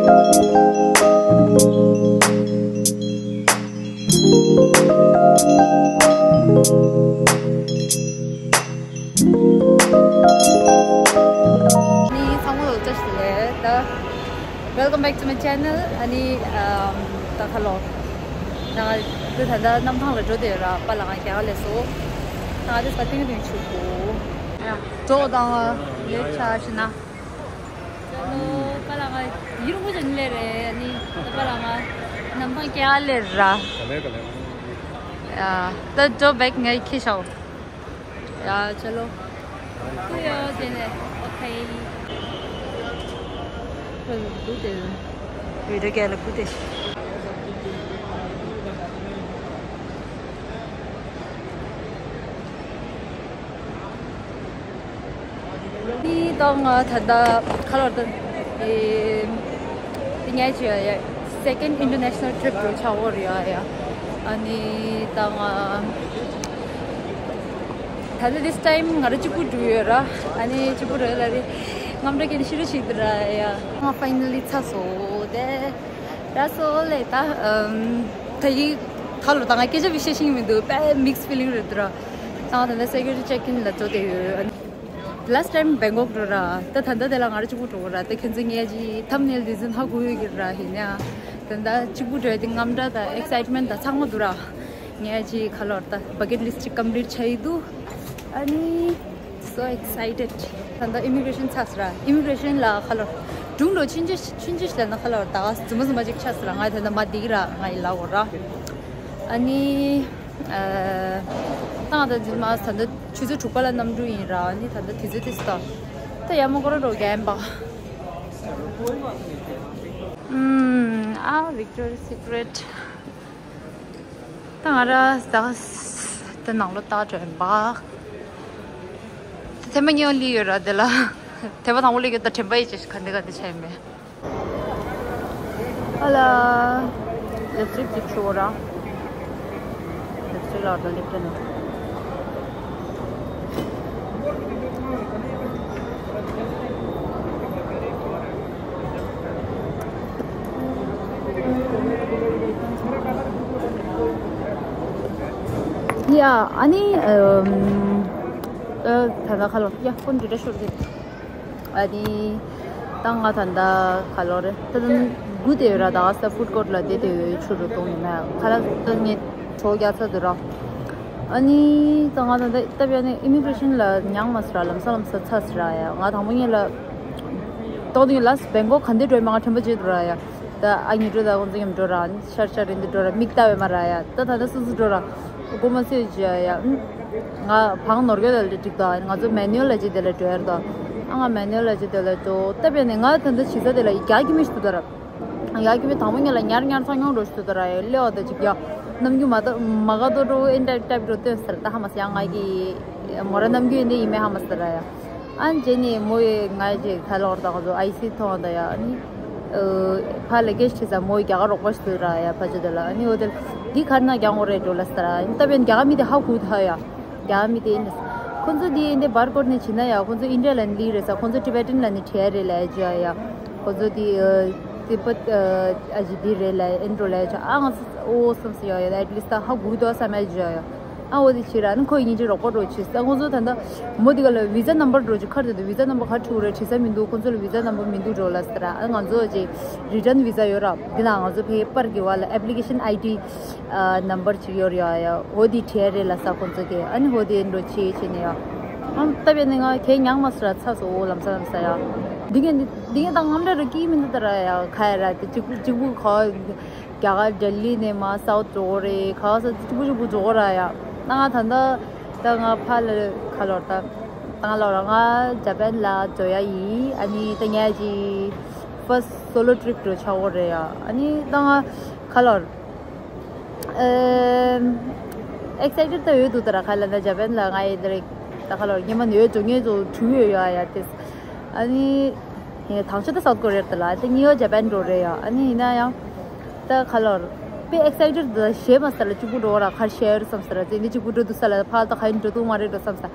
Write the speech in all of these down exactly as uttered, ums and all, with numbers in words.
ནི་ཚང་མ་ལ་བཀྲ་ཤིས་བདེ་ལེགས། ད་Welcome back to my channel. ཨ་ནི་ཨམ་ད་ཁ་ལོ། ད་ང་ད་ད་ད་གནམ་ཐང་ལ་འགྲོ་བསྡད་ཡོད་ར། པཱ་ལགས་ང་རྒྱ་གར་སླེབས་སོང་། ད་ང་དེ་ས་ཏིང་ཏིང་ཆུ་བོ། འགྲོ་དང་ལེ་ཆ་ཤི་ན། ད་ལོ་པཱ་ལགས་ང་ཡིན་རུང་གོ་ཅན་ལེ་རེད། ཨ་ནི་ད་པཱ་ལགས་ང་གནམ་ཐང་རྒྱ་གར་སླེབས་ར། ག་ལེ་ག་ལེ། ཡ་ད་འགྲོ་བེག་ངས་ཁྱི་ཤོག་ཡ་ཆ་ལོ། ཀུ་ཡོ་དེ་ནས་ཨོ་ཁེ། ཀུ་དེ། བི་ཌི་ཡོ་ཀེ་ལ་ཀུ་དེ། ནི་ད་ང་ད་ལྟ་ཁ་ལོར་ད་ཨེ་དེ་ངས་བྱས་ཡ། Second international trip འགྲོ་ཆགས་ཡོད་རེད་ཡ། ཨ་ནི་ད་ང་ད་ལྟ་this time ང་རང་གཅིག་པུ་འགྲོ་ཡོད་ར། ཨ་ནི་གཅིག་པུ་འགྲོ་ཡོད་ལ་རེད། རྔམ་སྐྲག་སྐྱེས་ནས་ཤི་རུ་ཞིག་འདུག་ར་ཡ། ང་finally ཚར་སོང་དེ། ར་སོ་ལེ་ད་ཨམ་ད་ཡིག་ད་ལོ་ད་ང་སྐད་ཆ་བི་ཤེས་ཤིང་མི་འདུག་དཔེ་mixed feeling རེད་འདུག་ར། ད་ང་ད་ལྟ་security check in ལ་འགྲོ་བསྡད་ཡོད། Last time Bangkok འགྲོ་ར། ད་ད་ལྟ་དེ་ལ་ང་རང་གཅིག་པུ་འགྲོ་གི་ར། ད་ཁྱེད་ཚོ་ངས་ཅི་thumbnail འདི་ཚོ་ཧ་གོ་ཡོད་ཀྱི་ར། ཡིན་ཡང་ད་ལྟ་གཅིག་པུ་འགྲོ་ཡ་དེ་རྔམ་སྐྲག་དང་excitement དང་ཚང་མ་འདུག་ར། ངས་ཅི་ཁ་ལོར་ད་bucket list ཅིག་complete བྱས་ཡི་འདུག་ཨ་ནི། So excited. ད་ལྟ་immigration ཚར་སོང་ར། Immigration ལ་ཁ་ལོར་སྒྲུང་འགྲོ་ཆུན་ཆུན་ཆུན་ཆུན་ལ་ན་ཁ་ལོར་ད་ག་རྫུན་མ་རྫུན་མ་ཅིག་ཆགས་སོང་ར། ང་ད་ལྟ་མ་འདི་གི་ར་ང་ཡི་ལ་འོ་ར། ཨ་ནི་ཨ་ད་ང་ད་རྫུན་མ་ད་ལྟ་ཆུ་ཚོད་དྲུག་པ་ལ་གནམ་གྲུ་ཡིན་ར། ཨ་ནི་ད་ལྟ་དུས་ཚོད་དེ་སྟོ་ད་ཡ་མ་ཀོ་ར་འགྲོ་རྒན་པ། ཨམ་ཨ་Victoria's Secret ད་ང་ར་ཟ་ད་ནང་ལོ་ལྟ་དྲན་པ། ཐེངས་མ་གཉིས་པ་སླེབས་ཡོད་ར། དེ་ལ་ཐེངས་མ་དང་པོ་སླེབས་ཡོད་ད་དྲན་པ་ཡི་ཅེས་ག་འདྲ་ག་འདྲ་ཆ་ཡིན་མེད། ཨ་ལ། ལིབ་སི་ཊིག་ཅིག་བྱུག་ར། ལིབ་སི་ཊིག་ལ་ད་ལིབ་ཊན། ཡ། ཨ་ནི་ཨམ། ཨ། ད་ལྟ་ཁ་ལོ་ཡ་ཁོང་འདི་འདྲ་ཤོར་གི་ཨ་ནི་ད་ང་ད་ལྟ་ཁ་ལོ་རེད། ད་ལྟ་སྒུག་བསྡད་ཡོད་ར། ད་ས་ཕུཌ་ཀོརཊ་ལ་བསྡད་བསྡད་ཡོད། ཆུ་རུ་གཏོང་ཡོད་མེད་ཁ་ལ་ད་ངས་གྲོགས་རྒྱག་ཚར་འདུག་ར། ཨ་ནི་ད་ང་ད་ལྟ་སྟབས་ཡག་ནས་ཨི་མི་གྷི་རེ་ཤན་ལ་མྱངས་མ་སོང་ར། ལམ་སང་ལམ་སང་ཚར་སོང་ར་ཡ། ང་དང་པོ་ཉིད་ལ་ཏོག་ཏོག་ལ་སྦེང་ཀོག་ག་འདྲ་འགྲོ་ཡིན་མ་ང་དྲན་པ་བརྗེད་འདུག་ར་ཡ། ད་ཨ་ཉི་འགྲོ་ད་ཁོང་ཚོ་མཉམ་འགྲོ་ར། ཤར་ཤར་རེ་འདི་འགྲོ་ར། མིག་ལྟ་བས་མ་ར་ཡ། ད་ད་ལྟ་སུ་སུ་འགྲོ་ར། སྒོ་མ་སེ་བརྗེད་ཡ། ང་བང་ནོར་གེ་ལ་ལི་ཀྲིག་ད་ང་ཚོ་མེ་ནུ་ཨལ་ལ་ཅི་དེ་ལ་འགྲོ་ཡར་ད། ཨ་ང་མེ་ནུ་ཨལ་ལ་ཅི་དེ་ལ་འགྲོ་སྟབས་ཡག་ནས་ང་ད་ལྟ་བྱི་ས་དེ་ལ་རྒྱག་གི་མི་ཞིག་འདུག་ད་ར། ཡ་གི་བའི་དང་པོ་ཉིད་ལ་ཉར་ཉར་ཚང་ཉོང་འགྲོ་ཞིག་ཏུ་དར་ཡ་ལེའོ་ད་ཅིག་ཡ། ནམ་རྒྱུན་མ་ད་མ་ག་དོ་འགྲོ་ཨིན་ཏའིབ་ཏའིབ་འགྲོ་སྟོན་ཟེར་ད་ཧ་མ་སི་ཡ། ང་གི་མོ་ར་ནམ་རྒྱུན་འདི་ཡིན་མེད་ཧ་མ་སི་ར་ཡ། ཨན་ཇེ་ནི་མོ་ཡི་ང་ཡི་ཅིག་ཁ་ལོར་ད་ག་ཚོ་ཨའི་སི་ཐོང་ད་ཡ་ནི། ཕ་ལ་ཀེ་ཤི་ཆེ་ས་མོ་ཡི་རྒྱ་གར་རོགས་པ་ཞིག་ཏུ་ར་ཡ། ཕ་ཆུ་དེ་ལ་ནི་འོ་དེ་འདི་ཁར་ན་རྒྱ་ངོ་རེ་འགྲོ་ལ་སི་ར་ཡ། ནི་ད་བན་རྒྱ་གར་མི་དེ་ཧ་གུ་ད་ཡ། རྒྱ་མི་དེ་ཡིན། ཁོ་ཚོ་དེ་ཡིན་དེ་བར་སྐོར་ནས་བྱིན་ན་ཡ། ཁོ་ཚོ་ཨིན་ཌི་ཡ་ལ་ནི་ལི་རེད་ས། ཁོ་ཚོ་ཊི་བེ་ཊན་ལ་ནི་ཁྲེ་རེད་ལ་ཡ་ཅི་ཡ། ཁོ་ཚོ་དེ་ཨ་ཏི་པད་ཨ་ཅི་དེ་རེད་ལ་ཨིན་ཌོ་ལ་ཡ་ཅི། ཨ་ང་ཚོ་ཨོ་བསམ་སི་ཡ་ཡ། ཨེཊ་ལིསྟ་ད་ཧ་གུ་དོ་བསམ་ཡ་ཅི་ཡ། ཨ་འོ་དེ་བྱེད་ར་ནི་ཁོ་ཡིན་ཅི་རོགས་པ་འགྲོ་བྱེད་ས། ཁོ་ཚོ་ད་ལྟ་མོ་དེ་ག་ལ་བི་ཛ་ནམ་བར་འགྲོ་ཅི་ཁར་དེ་དུ་བི་ཛ་ནམ་བར་ག་ཁྲུ་རེད་དྲི་ས་མི་འདུག་ཁོ་ཚོ་ལ་བི་ཛ་ནམ་བར་མི་འདུག་འགྲོ་ལ་སི་ར། ཨ་ང་ཚོ་ཅི་རི་ཊན་བི་ཛ་ཡོད་ར། དེ་ན་ང་ཚོ་ཕའི་པར་གི་བ་ལ་ཨེབ་ལི་ཀེ་ཤན་ཨའི་ཌི། ཨ་ནམ་བར་ཅིག་ཡོད་རེད་ཡ། ཡ་འོ་དེ་བྲིས་རེད་ལ་ས་ཁོང་ཚོ་གིས། ཨ་ནི་འོ་དེ་འགྲོ་ཆེ་ཆེ་ནས་ཡ། ཨ་ད་བས་ནི་ང་ཁྱེད་ཉག་མ་སུ་ར་ཚ་སོ་འོ་ལམ་ས་ལམ་ས་ཡ། འདི་ག་འདི་ག་ད་ངམ་ར་ར་ཀི་མི་འདུག་ད་ར་ཡ། ཁ་ཡ་ར་དེ་གཅིག་པུ་གཅིག་པུ་ཁ་རྒྱ་གར་ལྡི་ལི་ནས་མ་སའུ་ཐ་འགྲོ་རེད། ཁ་ས་གཅིག་པུ་གཅིག་པུ་འགྲོ་ར་ཡ། ད་ང་ད་ད་ད་ང་ཕ་ལ་ཁ་ལོར་ད་ད་ང་ལོ་ར་ང་ཇ་པན་ལ་འགྲོ་ཡ་ཡིན། ཨ་ནི་ད་ངས་ཀྱི་first solo trip འགྲོ་ཆ་འོ་རེད་ཡ། ཨ་ནི་ད་ང་ཁ་ལོར། ཨེམ། ཨེག་སའི་ཊེཌ་ད་ཡོད་འདུག་ད་ར། ཁ་ལ་ན་ཇ་པན་ལ་ང་ཡི་འདི་རེད། ད་ཁ་ལོར་ཉི་མ་ནས་ཡོད་འགྲོ་ངེས་འགྲོ་དུས་ཡོད་ཡོད་ཨ་ཡ་དེ། ཨ་ནི་ཧེ་དང་ཆ་ད་སའུ་ཐ་ཀོ་རི་ཡར་ད་ལ་དེ་གཉིས་ཡོད་ཇ་པན་འགྲོ་རེད་ཡ། ཨ་ནི་ཡིན་ན་ཡང་ད་ཁ་ལོར་དཔེ་ཨེག་སའི་ཊེཌ་ད་ཞེས་མ་ས་ལ་གཅིག་པུ་འགྲོ་ར་ཁར་ཤེར་བསམ་ས་ར། དེ་ནི་གཅིག་པུ་འགྲོ་འདུག་ས་ལ་ཕ་ད་ཁ་ཡིན་འགྲོ་འདུག་མ་རེད་འགྲོ་བསམ་ས།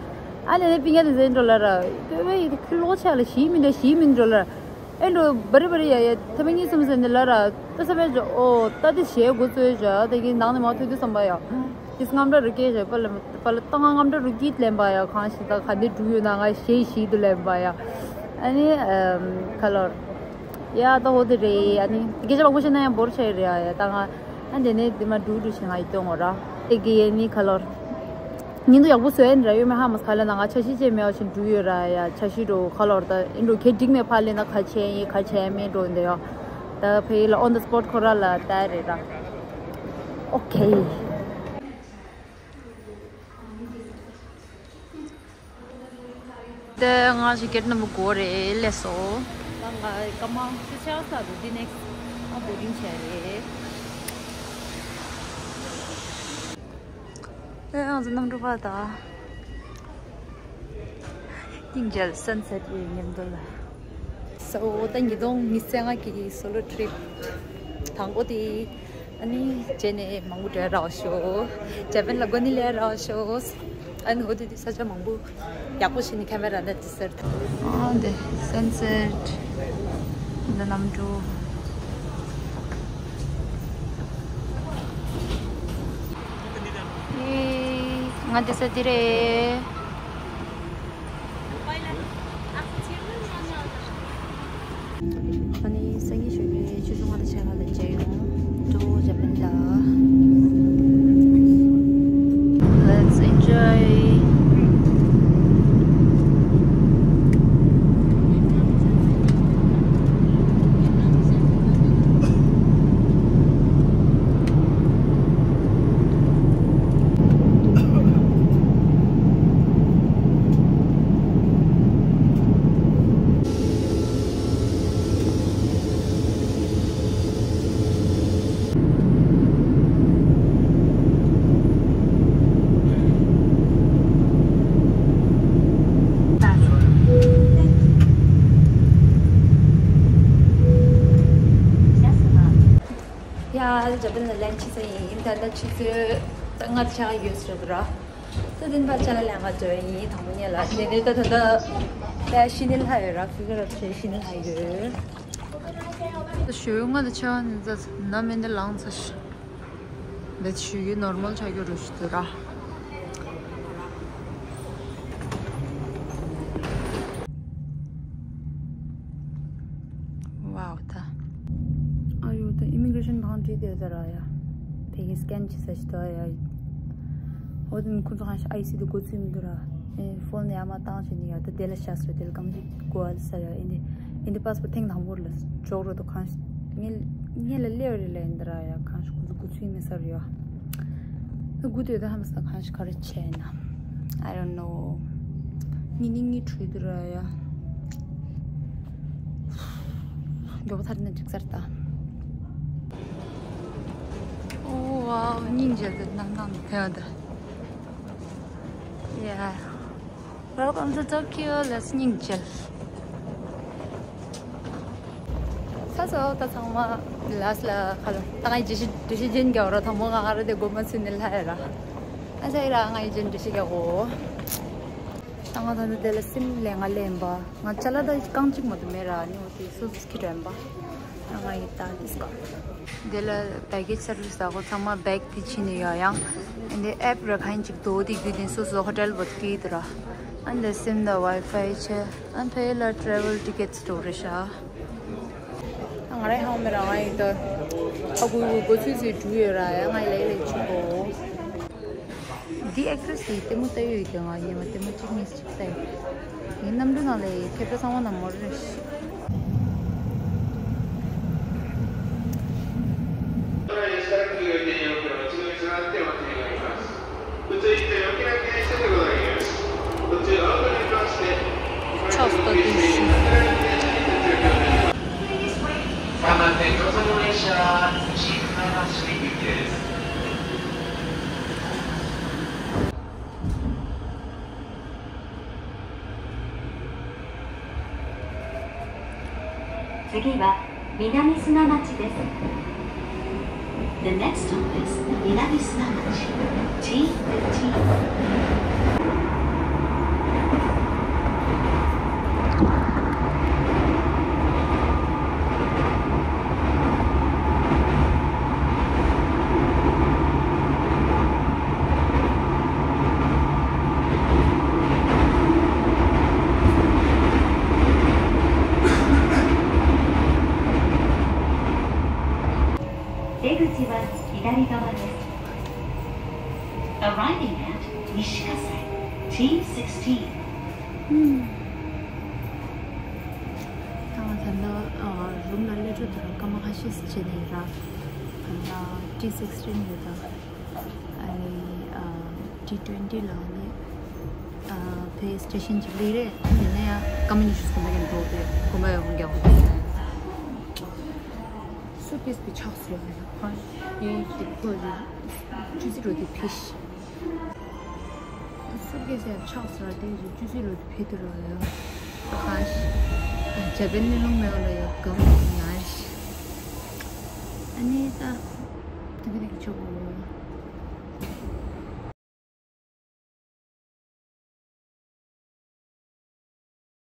ཨ་ནི་ནི་པིང་ཡ་དེ་ཟེར་འགྲོ་ལ་ར། དེ་བས་ཡི་དེ་ཁི་ལོ་ཆ་ལ་ཞིག་མི་འདྲ་ཞིག་མི་འགྲོ་ལ། ཨེ་འགྲོ་བ་རི་བ་རི་ཡ་ཡ་ཐེ་མ་གཉིས་གསུམ་ཟེར་ནས་ལ་ར་ཏ་ས་བས་ཇོ་ཨོ་ཏ་དེ་ཞེ་དགུ་ཚོས་ཇོ་དེ་གི་ནང་ནས་མ་ཐོས་དུས་བསམ་པ་ཡ། དེ་སྔམ་འདྲ་རུ་སྐྱེས་ཇོ་པ་ལ་པ་ལ་ཏང་སྔམ་འདྲ་རུ་སྐྱིད་ལེན་པ་ཡ། གང་ཞིག་ད་ག་འདི་འགྲུ་ཡོད་ན་ང་ཞེ་ཞིག་ཏུ་ལེན་པ་ཡ། ཨ་ནི་ཁ་ལོར་ཡ་ད་ཧོ་དེ་རེད། ཨ་ནི་སྐད་ཆ་མང་པོ་བཤད་ན་ཡང་བོར་ཆ་ཡི་རེད་ཡ། ཡ་ད་ང་ཨ་འདི་ནས་དེ་མ་འགྲུ་འགྲུ་ཞིག་ང་ཡི་སྟོན་འོ་ར་དེ་གི་ཡ་ནི་ཁ་ལོར། ཉིན་དུ་ཡག་པོ་བཟོས་ཡིན་ར་ཡོད་མེད་ཧ་མ་ག་ལ་ན་ང་འཆར་གཞི་ཅན་མེད་པ་ཞིག་འགྲུལ་ཡོད་ར་ཡ། འཆར་གཞི་འགྲོ་ག་ལོར་ད་ཨིན་འགྲོ་ཁྱེད་འགྲིག་མེད་ཕ་ལེ་ན་ག་ཆེ་ཡིན་ག་ཆེ་མེད་འགྲོ་འདི་ཡོ། ད་ཕེ་ལ་on the spot ཁོ་ར་ལ་ལྟ་རེད་ར། ཨོ་ཁེ། དེ་ང་ཞིག་གེར་ནམ་གོ་རེད་ལས་སོ། ང་ཀ་མ་ཤི་ཆག་ས་དུ་དེ་ནེགས་ཨ་བོ་རིང་ཆ་རེད། ཨེ་ཨང་ཟི་གནམ་གྲུ་པ་དང་། སྙིང་རྗེ་sunset ཡི་མཉམ་དུ་ལ། སོ་ད་ཉིས་སྟོང་ཉི་ཤུ་རྩ་ལྔ་གི་སོ་ལོ་ཊི་རིབ་དང་པོ་དེ། ཨ་ནི་རྗེས་ནས་མང་པོ་འགྲོ་རག་ཤོག་ཇ་པན་ལ་གོ་ནི་ལས་རག་ཤོག་ཨ་ནི་འོ་དེ་དུས་ས་ཆ་མང་པོ་ཡག་པོ་ཞིག་ནི་ཁེ་མེ་ར་ནས་དེ་སར། ཨ་འདི་sunset འདི་གནམ་གྲུ། ང་འདི་ས་འདི་རེད། ཨ་ནི་སང་ཉིན་ཞོགས་ཀའི་ཆུ་ཚོད་ལྔ་དང་ཕྱེད་ཀ་ལ་མཇལ་ཡོང་། ཇོ་ཇ་པན་ལ། Let's enjoy. ཡ་ཇ་པན་ལ་ལན་ཆི་ས་ཡིན། ད་ལྟ་ཆུ་ཚོད་ལྔ་ཆགས་ཡོད་ཟེར་གི་ར། ད་དེ་འདྲ་ཅ་ལག་ལེན་ག་འགྲོ་ཡིན་དང་པོ་ཉིད་ལ། དེ་ནས་ད་ད་ལྟ་ད་ཤི་ནི་ལྷ་ཡོད་ར། ཕི་ག་ར་ཕྱེ་ཤི་ནི་ལྷ་ཡོད། ད་ཞོགས་ལྔ་དང་ཕྱེད་ཀ་ནས་ད་ན་མེ་འདི་ལངས་ཚར་ཤག་འདི་ཞུ་གི་ནོར་མལ་ཆགས་རྒྱུ་རུ་ཞུ་དུ་ར། ཝའོ་ད། ཨ་ཡོ་ད་ཨི་མི་གྷི་རེ་ཤན་ཁང་བྲིས་དེ་ད་ར་ཡ། དེ་གི་སི་ཀེན་བྱེད་ས་ཞིག་ད་ཡ། འོ་དེ་ཁོ་ཚོ་ཧང་ཤ་ཨའི་སི་དུ་འགོ་ཚུགས་མི་འདུག་ར། ཨེ་ཕོན་ནས་ཨ་མ་བཏང་བྱས་ནས་ཡ་ད་དེ་ལ་ཤ་སོ་དེ་ལ་གང་ཅི་གོ་ཨ་ལ་ས་ཡ། ཨིན་དེ་ཨིན་དེ་པཱ་སི་པོར་ཊི་ཐེངས་དང་པོ་ལ་འཇོག་རོགས་དུ་གང་ཤ་ངེད་ངེད་ལ་སླེབས་རེད་ལ་ཨིན་ད་ར་ཡ། གང་ཤ་ཁོ་ཚོ་འགོ་ཚུགས་མི་ས་རུ་ཡ། ད་སྒུག་སྡོད་ད་ཧམ་སང་གང་ཤ་ག་རེ་བྱས་ན། I don't know. ཉི་ནི་གཉིས་འཁྲུལ་འདུག་ར་ཡ། མགྱོགས་པོ་ཚར་ན་འགྲིག་ཚར་ད། ཨོ་ཝའོ། སྙིང་རྗེ་འདུག་གནམ་ཐང་དུ་ཕེབས་པ་ད། Yeah. Welcome to Tokyo. Let's སྙིང་རྗེ། ཚ་ཚ་ད་ཚང་མ་ལ་སི་ལ་ཁ་ལོ། ད་ང་ཡི་འགྲེལ་བཤད་འགྲེལ་བཤད་རྒྱན་རྒྱག་རོགས། དང་པོ་ང་ང་ར་དེ་སྒོ་མ་ཚུད་ནས་ལྷ་ཡ་ར། ཨ་ཚ་ཡི་ར་ང་ཡི་རྒྱན་འགྲེལ་བཤད་རྒྱག་གོ། ད་ང་ད་ནི་དེ་ལ་སིམ་ལས་ང་ལེན་པ། ང་ཅ་ལག་ད་རྐང་གཅིག་མ་གཏོགས་མེད་ར། ནི་འོ་དེ་སོ་སོ་ཁྱི་དྲན་པ། ང་ཡི་ད་དིས་ཀ། དེ་ལ་baggage service ཟེར་གོ། ཚང་མ་བེག་དེ་ཕྱིན་ནས་ཡོད་ཡང་། ཨ་འདི་ཨེབ་ར་ཁ་ཡིན་ཅིག་དོ་དེ་བརྒྱུད་དེ་སོ་སོ་ཧོ་ཊེལ་བོ་དེ་སྐྱིད་དུ་ར། ཨ་འདི་སིམ་ད་ཝའི་ཕའི་ཆེ། ཨ་ཕའི་ལ་travel tickets འགྲོ་རེད་ཤག་ང་རའི་ཧང་མེ་ར་ང་ཡི་ད། ཨ་གུ་གུ་གུ་ཚུད་ཚུད་འགྲུལ་ཡོད་ར་ཡ། ང་ཡི་ལེགས་ལེགས་ཆུ་གོ། འདི་ཨེག་ཊི་རེ་སི་དེ་ལྟད་མོ་ལྟ་ཡོད་ཀྱང་ང་ཉི་མ་ལྟད་མོ་གཅིག་གཉིས་ཤིག་ལྟ་ཡོད། ངའི་གནམ་གྲུ་ནང་ལ་ཁྱེད་ཚོ་ཚང་མ་ནང་མོར་རེ་ཞིག་ཕྱོགས་སུ་གཏོགས་དུས་ཤིག次は南砂町です。The next stop is 南砂町。T fifteen. Arriving at Nishikasai, T sixteen. ད་ང་ད་ལྟ་རུམ་ལ་སླེབས་འགྲོ་དུས་སྐར་མ་ཁ་ཤས་བྱས་ནས་ར། ད་ལྟ་T sixteen ཡོད་ད། ཨ་ནི་T twenty ལ་ནི་ཕའི་སི་ཊེ་ཤན་གཅིག་སླེབས་རེད། ཡིན་ན་ཡང་སྐར་མ་ཉི་ཤུ་སོང་ན་ཡང་འགྲོ་དེ་དགོན་པ་ཡོང་རྒྱག་དགོས། སུཊ་ཀེ་སི་དེ་ཆགས་སོང་ཡ། ཧ་ཡེ་དེ་ཁོ་རེད། ཅུ་ཙི་རོ་དེ་ཕི་ཤི། སུཊ་ཀེ་སི་ཡང་ཆགས་སོང་ར། དེ་ཡིན་ཅུ་ཙི་རོ་དེ་ཕི་དུ་རོ་ཡ། ཁ་ཤི། ཇ་པན་ནི་ལུང་མེ་འོ་ལ་ཡ་གམ་ཡ་ཤི། ཨ་ནི་ད་དེ་གི་དེ་གི་ཆོག་གོ།